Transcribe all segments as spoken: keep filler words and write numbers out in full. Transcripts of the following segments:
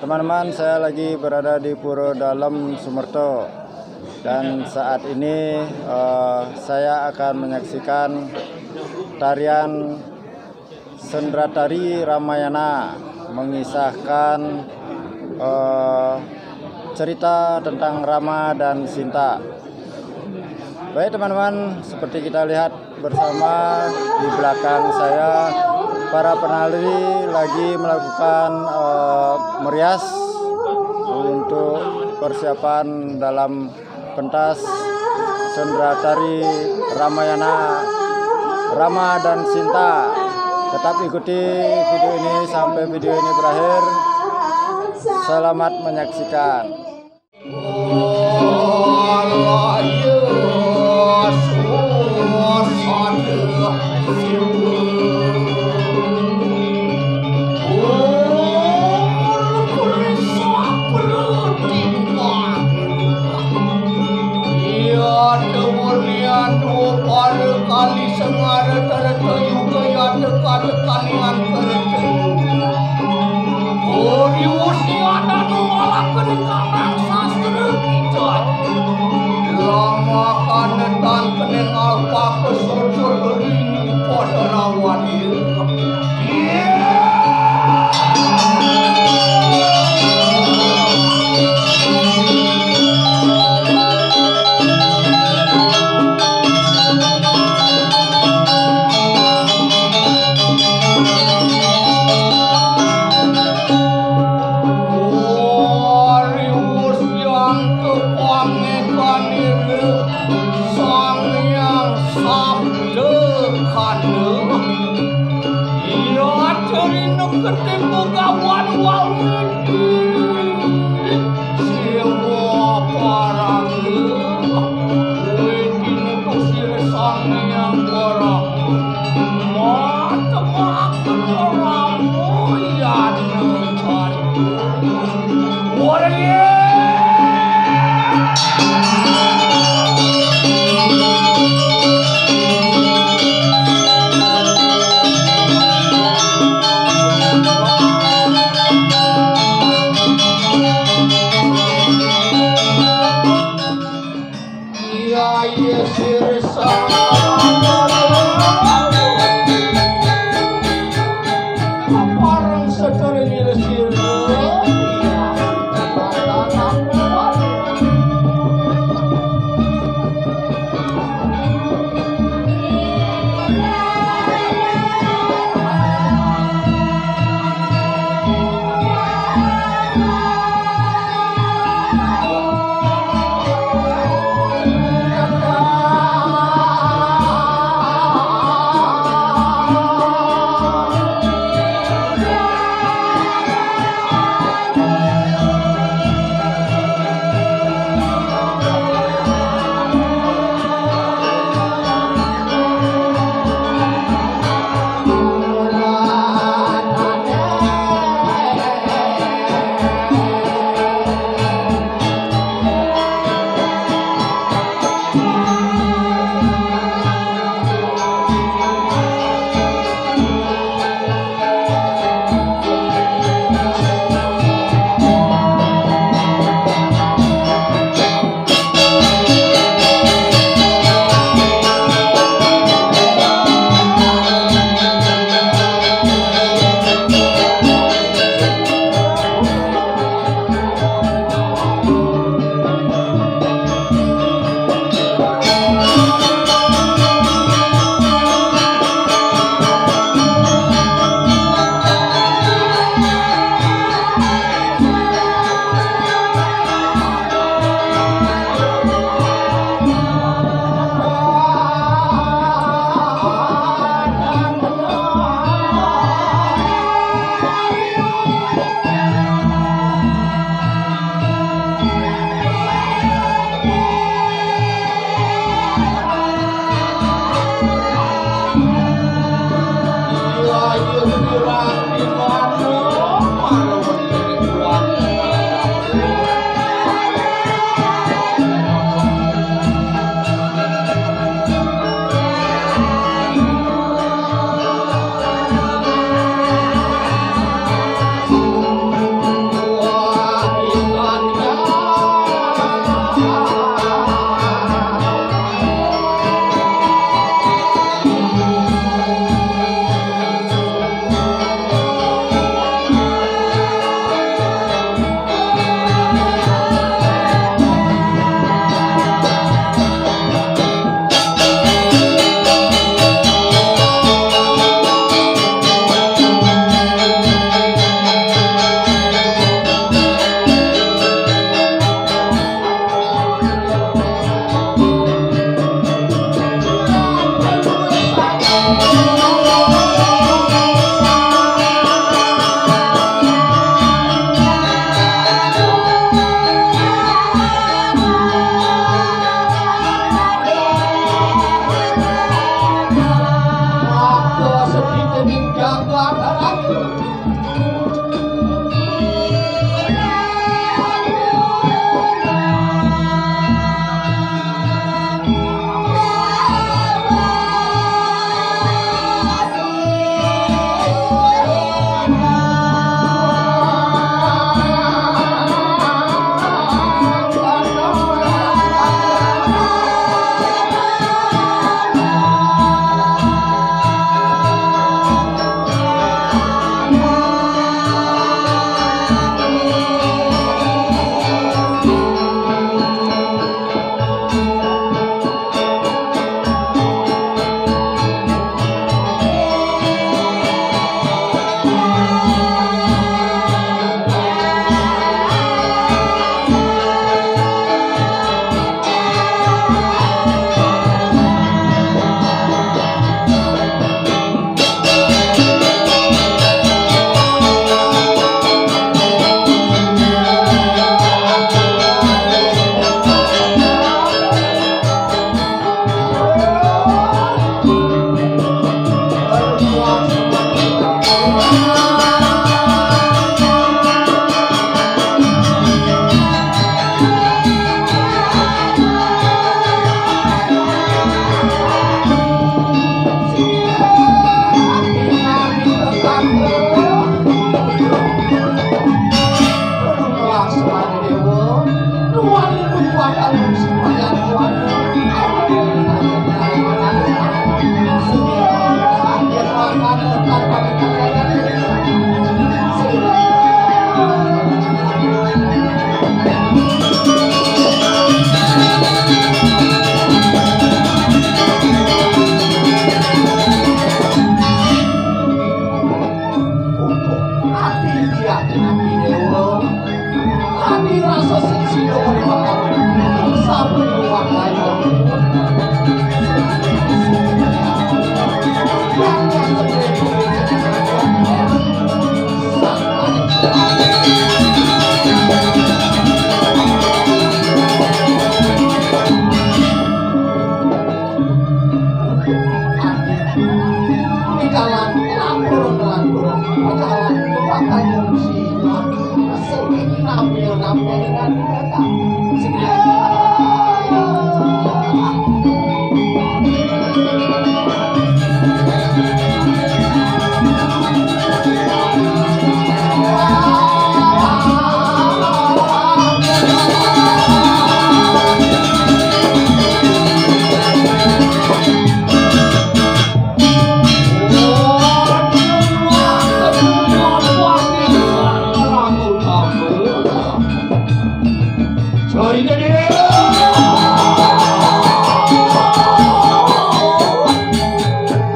Teman-teman, saya lagi berada di Pura Dalem Sumerto, dan saat ini eh, saya akan menyaksikan tarian Sendratari Ramayana, mengisahkan eh, cerita tentang Rama dan Sinta. Baik teman-teman, seperti kita lihat bersama di belakang saya, para penari lagi melakukan eh, merias untuk persiapan dalam pentas Sendratari Ramayana, Rama dan Sinta. Tetap ikuti video ini sampai video ini berakhir. Selamat menyaksikan. Iya, tewurian dua pada kali sengara tereta yuga ya teka tekanian kereta yuga. Ori usia dan wala kening karang sastra kita. Lama kanetan kening alpa kesocor ring pada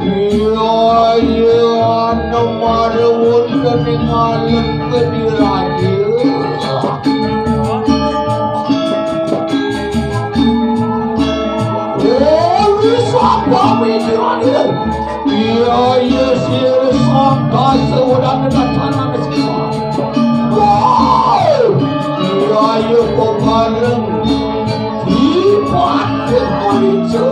Iya, iya, nomor wonten ing ngalem kedhi raja. Oh, wis apa pikiran itu? Iya, iya, sira sangka sewedan kedatangan sira. Wow! Iya, iya, pebareng. Iwak Indonesia.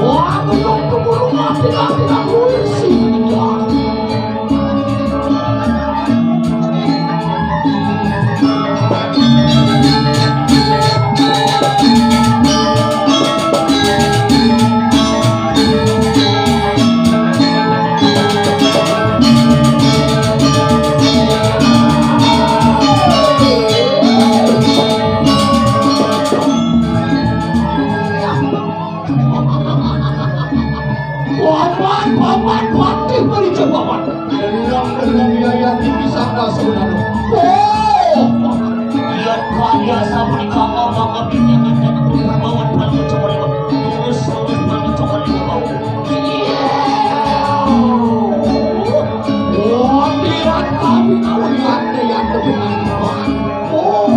Wah, belum keburu mati lagi aku. Paman, paman, patih merica paman. Tenang, tenang, Yayati, bisa nggak sebenarnya? Oh, iya, kaya sama di kakak, kakak, ini yang ada, aku terbawa, terbawa, coba lewat. Terus, terus, terbawa, coba lewat. Iya. Oh, lihat kami, kalau lihat, lihat, lihat. Oh.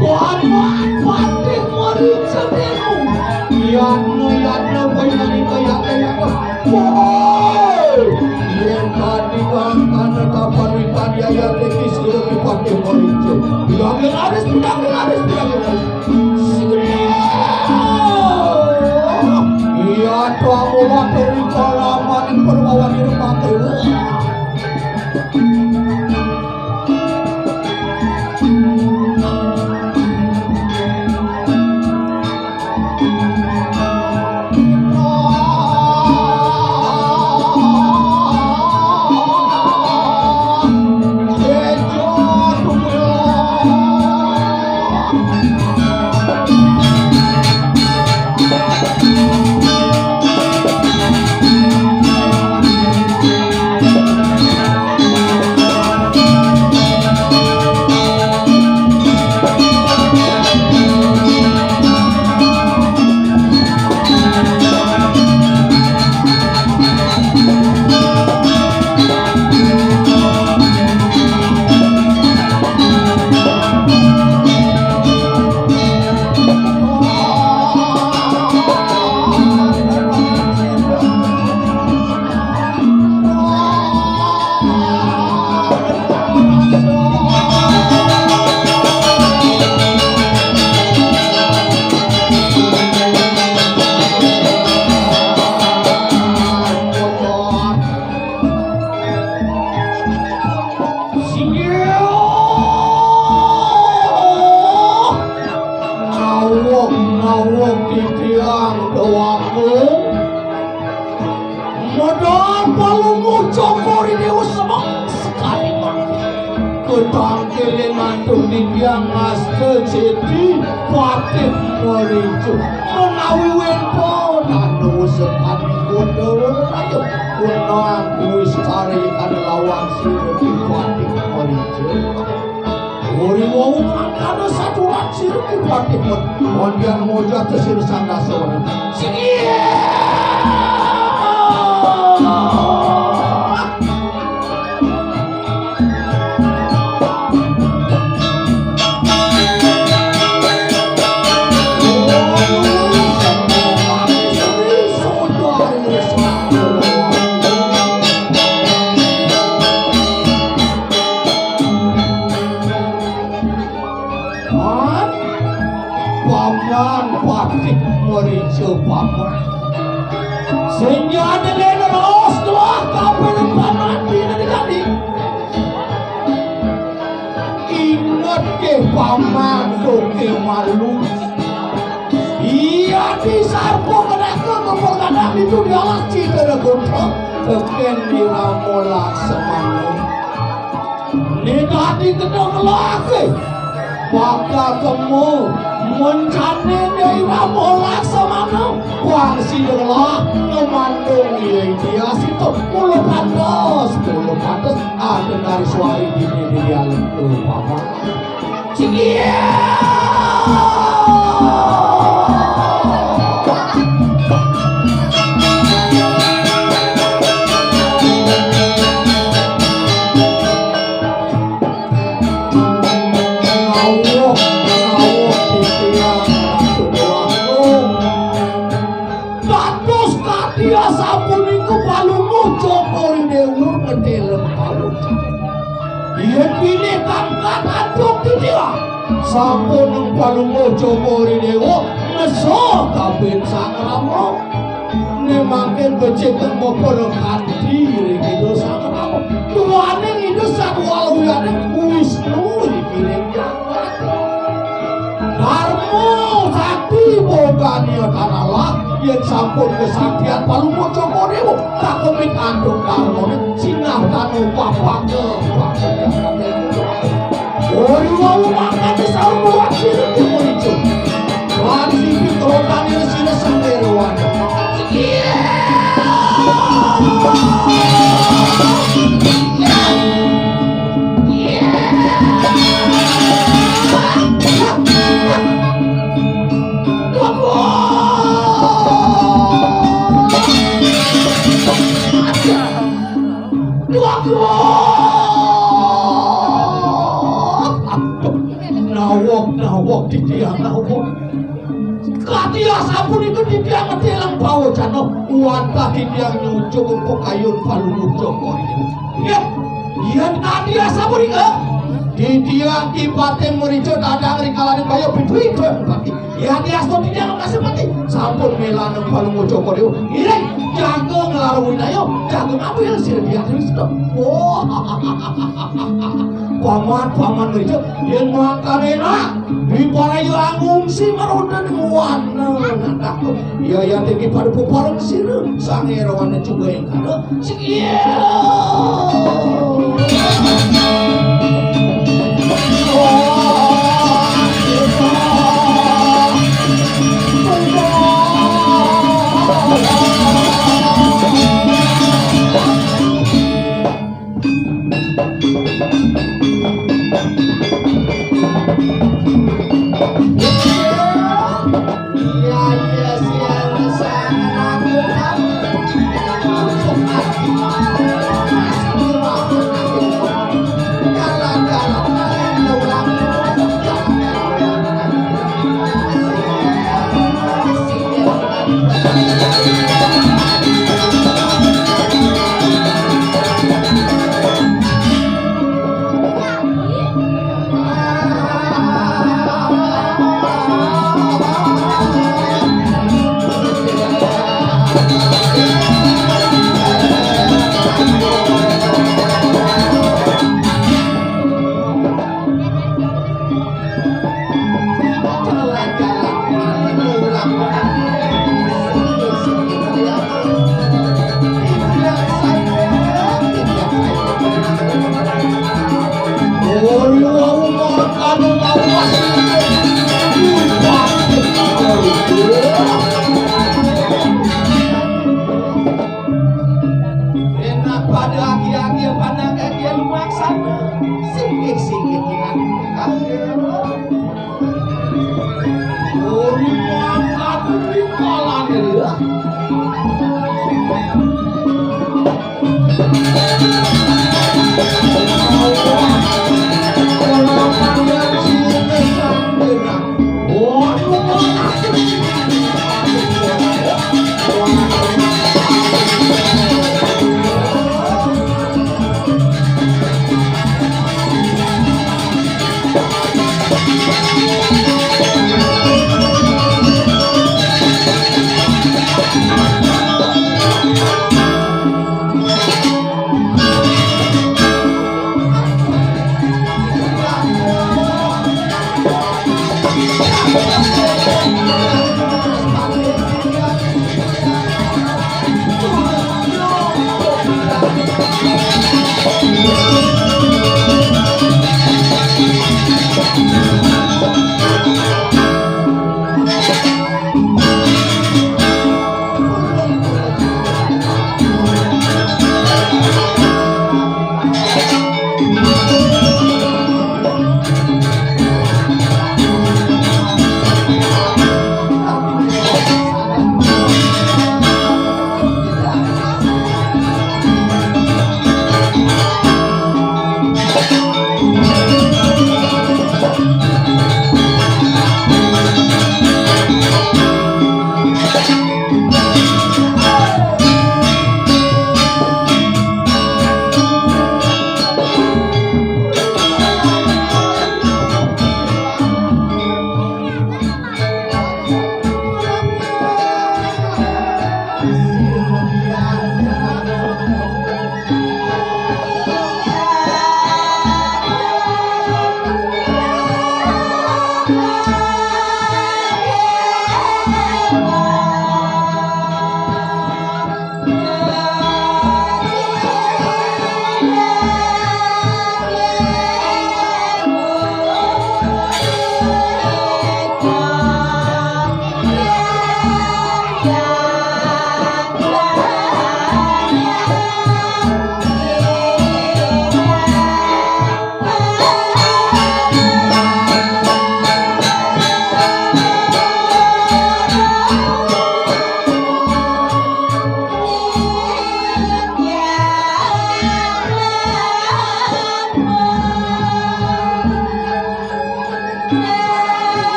Paman patih merica. Yatna, yatna, panalika, yatna, yatna. Woi! Yen tadi kang kana kapan witan yaya teki sira patih merica. Bilang laris, bilang laris, bilang laris. Iya, kamu wakil di kalaman perbawa di rumah. Mucokori Dewa semeng sekali mati. Ketangkele ngantung di tiang ngasta ceti patih mericu. Menawi wento nanu sekali kondoro rayo. Wenang kuis kari kada lawan sira di patih mericu. Ori wau mangkana saturan sira ki patih men. Kondian moja tesir sandasa orang. Sing iya. Paman, paman, patih merica paman. Sing jani leres telah kapining paman dina dijadi. Inget ke paman doke malu. Iya di sarpo kenaka kepenggadak itu di alas cita regunta. Teken di ramo laksamana. Né dadi gedeng laki. Bakal temu mencane Nyai Rama Laksamana. Wang sida ngelah ngemandung iya dia situ. Mula pantes, mula pantes. Ada dari suari dini di dalam tu, Paman. Cik iya. Rawuh, rawuh titiang Ratu Déwa Agung. Dados kadya sapunika Palungguh Cokor I Déwa ngedeleng pawudan. Yén bilih tangkat antuk titiang, sampun Palungguh Cokor I Déwa nesa kabin Sang Rama. Né mangkin becik kang bapa kanthi ring Ida Sang Rama. Duaning Ida Sang Waluyaning Wisnu iki ring jagat. Dharma sakti bogania tan Allah, yén sampun kesaktian Palungguh Cokor I Déwa, kakemit antuk dharmané sinah tan upapaka. Ori wau mangkane saruan sira timur ijo. Lan sipit rotanira sira sanggeruan. Nawok, nawok, titiang nawok. Kadya sapunika titiang ngedeleng pawacana, wantah titiang nyucuk pekayun Palungguh Cokor I Déwa. Nggih, yén kadya sapunika, titiang Ki Patih Merica dadang rikalaning baya Bidwi Dwi Bupati. Yadiastu titiang kasepati, sampun mélanang Palungguh Cokor I Déwa. Ngiring, jaga nglarang winaya, jaga ngabih sira biar Kristen. Wah. Paman, paman Merica, yén mangkane nak, diparaya ngungsi marodan ngwana. Nah, ya, ya, tinggi pada pepareng sira, sang irawana juga yang kada. Ada aki-aki apa anak aki lumaksan. Singgih-singgih ingat. Oh, di mana aku di malam ini ya?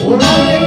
Ora